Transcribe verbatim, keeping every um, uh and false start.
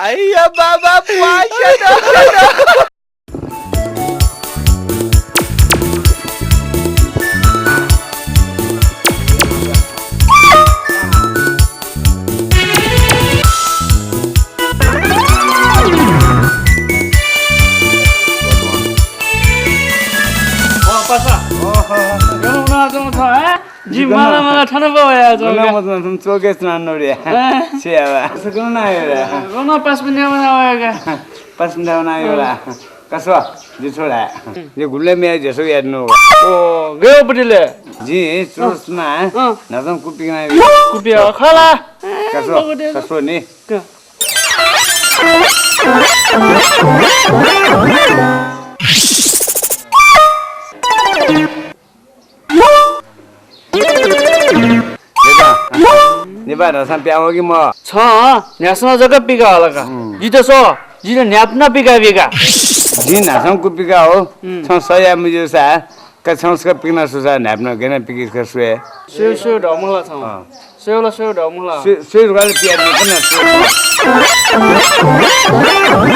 अय्या बाबा, प्वाः स्यात, स्यात। अँ, पासा। अह। गन वनाच्वंगु छ, हँ? जि माला माला थन बया च्वंगु। गन वनाच्वंगु, थन च्वके च्वनाच्वंगु रे। अँ। छ्या बा। छ गन वनाच्वंगु रे? गन पासा पिन्त वनाच्वंगु का। पासा पिन्त वनाच्वंगु ला। का स्व, जि छु धाये। जि गुबलें म्ये झेसु यात नु। ओ, गय् पति ले? जि च्वना। अँ। न्हाचः कुपि कना। कुपि, अ, खला। का स्व, का स्व नि। का। नेपाः न्हासं पिकाः वःगु कि मखु? छं न्हासं जक पिकाः हल का। हम्म। जितः स्व, जितः न्हाय्पनं पिकाः वया का। जिं न्हासं कुपि पिकाः वः। हम्म। छं सह याये मज्यूसा, का छं छकः पिकना स्वसा न्हाय्पनं गय् याना पिकि छकः स्वये। स्वये, स्वये धकाः मखु ला छं। अँ। स्वये ला, स्वये धकाः मखु ला। स्वये, स्वये धकाः ला पिया नि, कन स्वये।